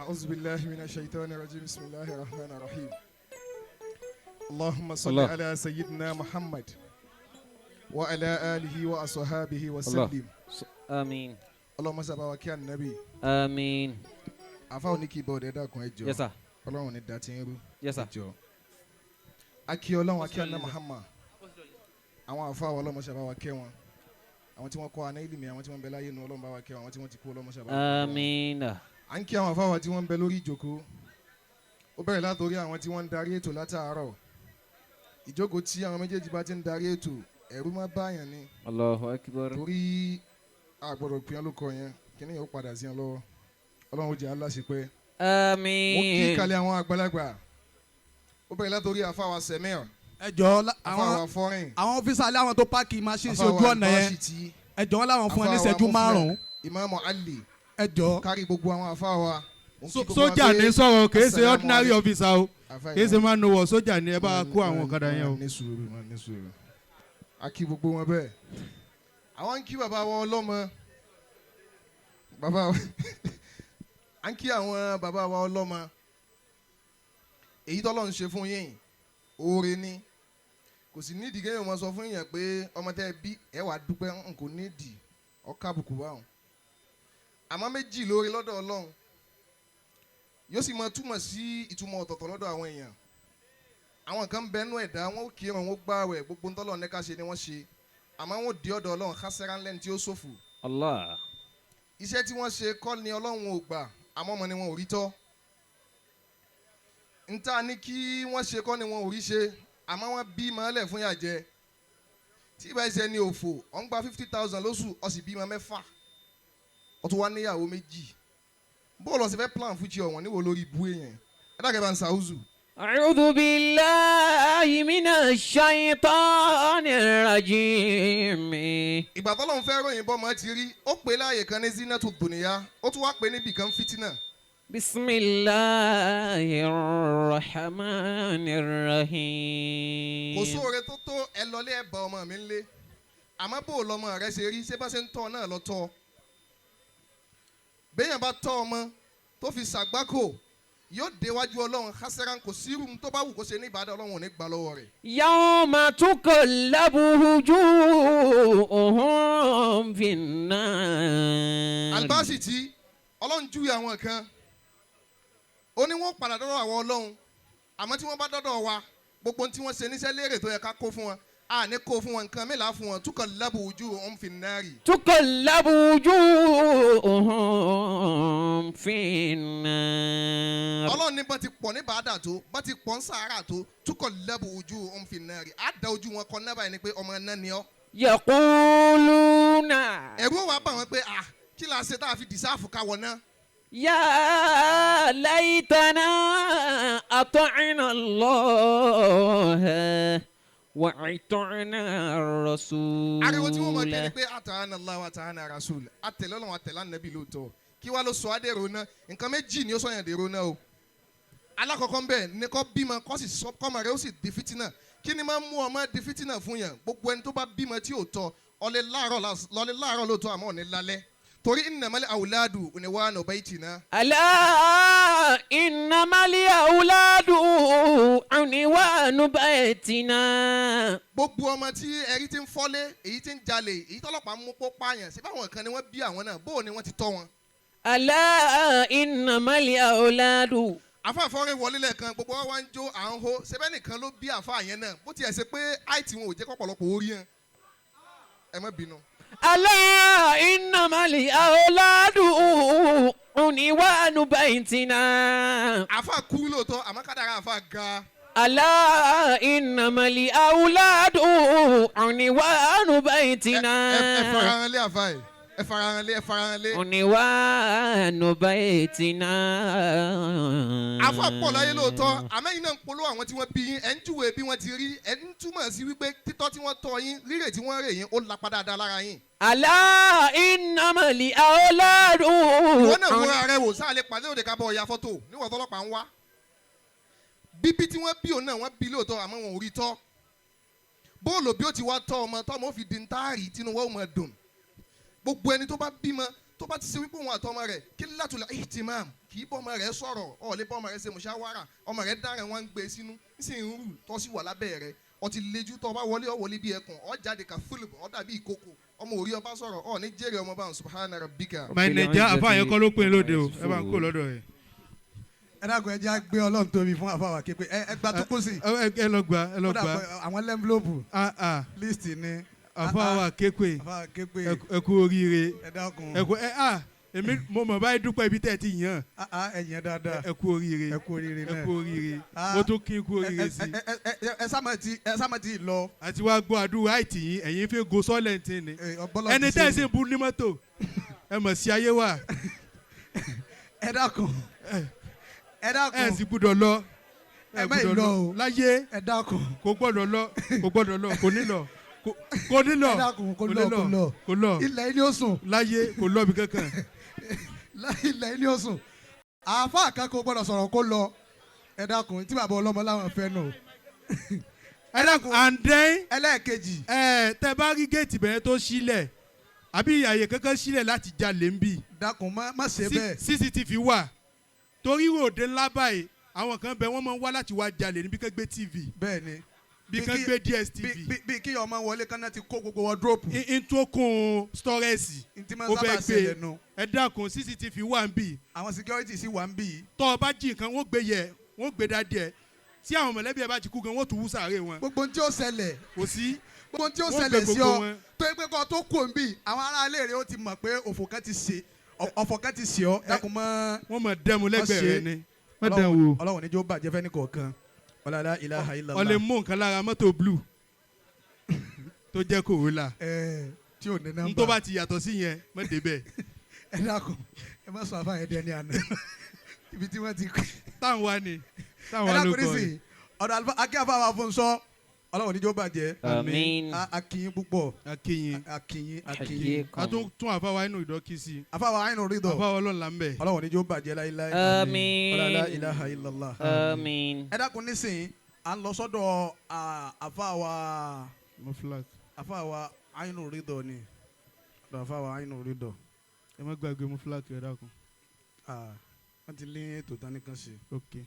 أعوذ بالله من الشيطان الرجيم. بسم الله الرحمن الرحيم. اللهم صل الله. على سيدنا محمد وعلى آله وأصحابه وسلم. Àmín. اللهم صل على النبي. Àmín. Àfáà oní keyboard, ẹ dákun, ẹ jọ̀ọ́. Yes, sir. Ọlọ́run ní dàtí ń rú. Yes, sir. Ẹ jọ̀ọ́. Akí Ọlọ́run, akí ọ̀nà Muhammad. Àwọn àfáà wa, Ọlọ́run ṣàbá wa kẹ́ wọn. Àwọn tí wọ́n kọ́ aná ìlú mi, àwọn tí wọ́n ń bẹ láyé nu, Ọlọ́run bá wa kẹ́ wọn. Àwọn tí wọ́n ti kú, Ọlọ́run ṣàbá wa kẹ́ wọn. Àmín. À ń kí àwọn àfáà wa tí wọ́n ń bẹ lórí ìjókòó. Ó bẹ̀rẹ̀ látòrí àwọn tí wọ́n ń darí ètò látàárọ̀. Ìjókòó tí àwọn méjèèjì bá ti ń darí ètò, ẹ̀rú má báyàn ni. Allahu akbar. Torí a gbọ́dọ̀ pín lóko yẹn, kíní yóò padà sí wọn lọ́wọ́. Ọlọ́run ó jẹ́ aláṣepẹ́. Mo kí Àmín. kalẹ̀ àwọn àgbàlagbà. Ó bẹ̀rẹ̀ látòrí àfáà wa Sẹ̀míọ̀, Ẹ jọ̀ọ́, àfáà àwọn wa Fọ́rìn, àwọn officer alẹ́, àwọn tó park machine sí àfáà ojú wa ọ̀nà yẹn, Báṣítì, ẹ jọ̀ọ́, láwọn fún ẹ ní àfáà wa ìṣẹ́jú Muflẹ̀, 5. Ìmáàmù Ali, Ẹ jọ̀ọ́. kárí gbogbo àwọn àfáà wa. Mo ń kí gbogbo wa Sójà pé ní sọ̀rọ̀, kìí ṣe Assalamu ordinary alaikum. officer o, Àfáà kìí ṣe Ìmáàmù. máa ń wọ̀ sójà ní. Ẹ bá kó àwọn ọ̀kadà yẹn o. Ní sùúrù, máa ní sùúrù. A kí gbogbo wọn bẹ́ẹ̀. Àwọn ń kí bàbá wọn ọlọ́mọ, bàbá wa. À ń kí àwọn bàbá wa ọlọ́mọ. Èyí tọ́lọ́ ń ṣe fún yín, oore ni. Kò sì nídìí kéèyàn máa sọ fún yín pé ọmọ tẹ́ ẹ bí, ẹ wàá dúpẹ́. N kò nídìí ọkà àbùkù báwọn. Àmọ́ méjì lóore lọ́dọ̀ Ọlọ́run, yóò sì máa túmọ̀ sí ìtumọ̀ ọ̀tọ̀ọ̀tọ̀ lọ́dọ̀ àwọn èèyàn. Àwọn kan bẹnu ẹ̀dá wọn, ó kírun, wọn ó gbààwẹ̀, gbogbo ntọ́lọ̀ ní ká ṣe ni wọ́n ṣe, àmọ́ wọn ò di ọ̀dọ̀ Ọlọ́run kásẹ́rá lẹ́ni tí ó ṣòfò. Allah. Iṣẹ́ tí wọ́n ṣe kọ́ ni Ọlọ́run ò gbà, àmọ́ ọmọ ni wọn ò rí tọ́. Nta ní kí wọ́n ṣe kọ́ ni wọn ò rí ṣe, àmọ́ wọ́n bí mọ́lẹ̀ fún yà jẹ. Tí ìbá ṣe ni òfò, ọ̀ ń gba 50,000 lóṣù, ó sì bímọ mẹ́fà, ó tún wá níyàwó méjì. Bóòlù ọ̀sẹ̀ fẹ́ plan fún ti ọ̀wọ́n níwò lórí ibú èèyàn. Ẹ dákẹ́ bá ń ṣàwùzù. أعوذ بالله من الشيطان الرجيم. Ìgbà tọ́lọ́run fẹ́ ròyìn bọ́mọ ti rí, ó pè láàyè kan ní zinatu dunya, ó tún wá pè níbì kan fitina. بسم الله الرحمن الرحيم. Kò sóore tó tó ẹ lọlé, ẹ bá ọmọ mi ńlé, àmọ́ bó lọmọ rẹ ṣe rí? Ṣé bá ṣe ń tọ́ náà lọ tọ́? Béèyàn bá tọ́ ọmọ tó fi ṣàgbákò, yóò déwájú Ọlọ́run kásẹ́rán. Kò sírù tó bá wù kó ṣe ní ìbàdàn, Ọlọ́run ò ní gbà lọ́wọ́ rẹ̀. يوم تقلب وجوههم في النار. Albasi tí Ọlọ́run júwe àwọn kan, ó ní wọ́n padà dọ́dọ̀ àwọn Ọlọ́run, àmọ́ tí wọ́n bá dọ́dọ̀ wa, gbogbo ohun tí wọ́n ṣe níṣẹ́ lérè tó yẹ ká kó fún wọn, a ní kó fún wọn. Nǹkan mélòó fún wọn? تقلب وجوههم في النار. تقلب وجوههم في النار. Ọlọ́run ní bá ti pọ̀ ní bàdà tó, bá ti pọ̀ ń sàárà tó, تقلب وجوههم في النار, á da ojú wọn kọ náà báyìí ni pé ọmọ náà ni ọ́. يقولون Ẹ̀rú wa bà wọ́n pé, ah, kí la ṣe tá a fi deserve ká wọ̀ náà? يا ليتنا أطعنا الله وأطعنا الرسول. Ariwo tí wọ́n mọ̀ kí ni pé أطعنا الله وأطعنا الرسول, àtẹ̀lé Ọlọ́run, àtẹ̀lé Ànábì lóòótọ́, kí wàá ló sọ adèrò náà? Nǹkan méjì ni ó sọ yẹn dèrò náà o. Alákọ̀ọ́kọ́ ń bẹ̀ ní kọ́ bímọ, kọ́ sì sọ kọ́mọ rẹ̀ ó sì di fìtínà. Kí ni máa ń mú ọmọ di fìtínà fún yàn? Gbogbo ẹni tó bá bímọ tí ò tọ́, ọlẹ́ láàárọ̀, lọ́lẹ́ láàárọ̀ lóòótọ́, àmọ́ òní lálẹ́, torí إنما الأولاد عنوان بيتنا. ألا إنما الأولاد عنوان بيتنا. Gbogbo ọmọ tí ẹrí ti ń fọ́lé, èyí tí ń jalè, èyí tọ́lọ́pàá ń mú kó pààyàn, ṣé báwọn kan ni wọ́n bí àwọn náà? Bóò ni wọ́n ti tọ́ wọn? ألا إنما الأولاد Àfààfọ́rin wọlé lẹ́ẹ̀kan, gbogbo wa wá ń jó, à ń hó. Ṣebẹ́ nìkan ló bí àfa yẹn náà? Bó tiẹ̀ ṣe pé àìtí wọn ò jẹ́ kọ́pọ̀lọpọ̀ orí yẹn, ẹ má bínú. ألا إنما الأولاد عنوان بيتنا. Àfa kú lóòótọ́, àmọ́ kádàrá àfa ga. ألا إنما الأولاد عنوان بيتنا. Ẹ fara hàn lé àfa yìí, ẹ fara hàn lé, ẹ fara hàn lé. عنوان بيتنا. Àfa pọ̀ láyé lóòótọ́, àmọ́ ẹ̀yin náà ń polówó àwọn tí wọ́n bí yín, ẹ̀ ń júwèé bí wọ́n ti rí, ẹ̀ ń túmọ̀ sí wípé títọ́ tí wọ́n tọ́ yín, rírè tí wọ́n rè yín, ó lapa dáadáa lára yín. ألا إنما الأولاد Ìwọ náà wúra rẹ wò sáà lè pàdé òde kábọ̀ ọ̀ya fọ́tò níwọ̀n tọ́lọ́pàá ń wá. Bíbí tí wọ́n bí òun náà, wọ́n bí lóòótọ́, àmọ́ wọn ò rí tọ́. Bóòlù bí ó ti wá tọ́ ọmọ tọ́mọ ó fi di ntáàrí tínú wọ́n ó mọ̀ dùn. Gbogbo ẹni tó bá bímọ Tó bá ti ṣe wípé òun àtọmọ rẹ̀ kí látùlẹ̀ ihtimam, kì í bọ́ ọmọ rẹ̀ sọ̀rọ̀, ọ̀ lè bọ́ ọmọ rẹ̀ ṣe mùṣáwárà, ọmọ rẹ̀ dára wọn ń gbé e sínú, ń sì ń rù tọ́ sí wà lábẹ́ rẹ̀, ọ ti lejú. Tó bá wọlé, ọ wọlé bí ẹkùn, ọ jáde ká fúlùbù, ọ dàbí ìkókò, ọmọ òrí ọba sọ̀rọ̀, ọ ní jèrè ọmọ báwọn. Subhana rabbika. My Naija, àfa yẹn kọ́ ló pè é lóde o, ẹ bá ń kó lọ́dọ̀ rẹ̀. Ẹ dákun, ẹ jẹ́ á gbé Ọlọ́run tóbi fún àfàwà képe. Ẹ gba tó kó sí. Ẹ lọ gbà, ẹ lọ Ó dà gbà. pé àwọn lẹ́ńfúlọ́pù Ah, ah, list ni. Àfa wa képe. Àfàwà képe. Ẹ kú oríire. Ẹ dákun. Ẹ kú ẹ ah, èmi mo mọ̀ báyìí, dúpẹ́ ibi tẹ́ ẹ ti yàn. Ah, ah, ẹ̀yìn dáadáa. Ẹ kú oríire. Ẹ kú oríire Ẹ náà. kú oríire. Ah. Mo tún kí n kú oríire sí. Ẹ sáma ti lọ. Àti wá gbọ́ àdúrà àìtì yín, ẹ̀yin fi go sọ́lẹ̀ntì ni. Ẹ, ọbọ̀lọ́ Ẹni ti tẹ́ ẹ ṣe. sì ń bu ní mọ́tò, ẹ mọ̀ sí ayé wa. Ẹ dákun, ẹ dákun. Ẹ sì gbúdọ̀ lọ. Ẹ má gbúdọ̀ ì lọ o. Láyé. Ẹ dákun. Kò gbọ́dọ̀ lọ, kò gbọ́dọ̀ lọ, kò ní lọ, kò ní lọ. Ẹ dákun, kò lọ, kò lọ. Kò lọ. Ilẹ̀ ilé ó sùn. Láyé, kò lọ bí kankan. Ilẹ̀ ilé ó sùn. Àáfàá kan kò gbọdọ̀ sọ̀rọ̀ kó lọ. Ẹ dákun, tí bàbá ọlọ́mọ láwọn fẹ́ nù. Ẹ dákun, and then Ẹlẹ́ẹ̀kejì. Ẹ tẹ bá rí géètì bẹ̀rẹ̀ tó sílẹ̀ àbí àyè kankan sílẹ̀ láti jalè ń bì, Dákun, má ṣe bẹ́ẹ̀. CCTV wà, torí ròde ńlá báyìí, àwọn kan bẹ, wọ́n máa ń wá láti wá jalè níbi kan gbé TV, Bẹ́ẹ̀ ni. bí Bí kan gbé DSTV. Bí kí ọmọ wọlé kan náà ti kó gbogbo wardrobe. N tó kún storage. Ntí máa Ó ń fẹ́ sábà gbé. ṣẹlẹ̀ nu. Ẹ dákun, CCTV wà ń bì. Àwọn security sì wà ń bì yìí. Tọ́ ọ bá jí nǹkan, wọ́n gbé yẹ, wọ́n gbé dádì ẹ. Tí àwọn mọ̀lẹ́bí ẹ bá ti kú gan, wọ́n tún wú sàárè wọn. Gbogbo ohun tí ó ṣẹlẹ̀, Kò sí. gbogbo ohun tí ó Wọ́n ṣẹlẹ̀ gbé sí gbogbo ọ wọn. tó yẹ pé kó tó kú òǹbì, àwọn ará ilé rẹ ó ti mọ̀ pé òfò kan ti ṣe, ọ̀fọ̀ kan ti ṣe ọ. Dákun, mọ́. Wọ́n mọ̀ dẹ́mu lẹ́gbẹ̀ẹ́ ṣe. rẹ ni. Má dán wò. Ọlọ́run níjó bàjẹ́ fẹ́ ní kọ̀ọ̀kan. Ọlọ́lá ilaha illallah. Ọ lè mú nǹkan lára mọ́tò blue tó jẹ́ Corolla. Ẹ tí ò ní nọ́mbà. N tó bá ti yàtọ̀ sí yẹn, má débẹ̀. Ẹ dákun, ẹ má sọ àfáà yẹn dẹni àná ibi tí wọ́n ti kú. Táwọn wá ni Ẹ táwọn wá ló dákun, kọ́ nísìnyí ni. Ọ̀dọ̀ àlùfáà akí àfáà wà fún sọ, Ọlọ́run níjó bàjẹ́. Àmín. Akínyín púpọ̀. Akínyìn. Akínyín, akínyín. A tún tún àfáwa inú ìdọ́kí sí. Àfáà wà àyìnbó rídọ̀. Àfáwa ọlọ́run là ń bẹ̀. Ọlọ́run níjó bàjẹ́ láíláí. Àmín. Ọlọ́lá ilaha illallah. Àmín. Ẹ dákun, nísìnyí à ń lọ sọ́dọ̀ àfáà wa. Mo flag. Àfáà wa àyìnbó rídọ̀ ni, ọ̀dọ̀ àfáà wa àyìnbó rídọ̀. Ẹ má gbàgbé mo flag, ẹ dákun. Wọ́n ti lé ètò tán nìkan ṣe. Ok.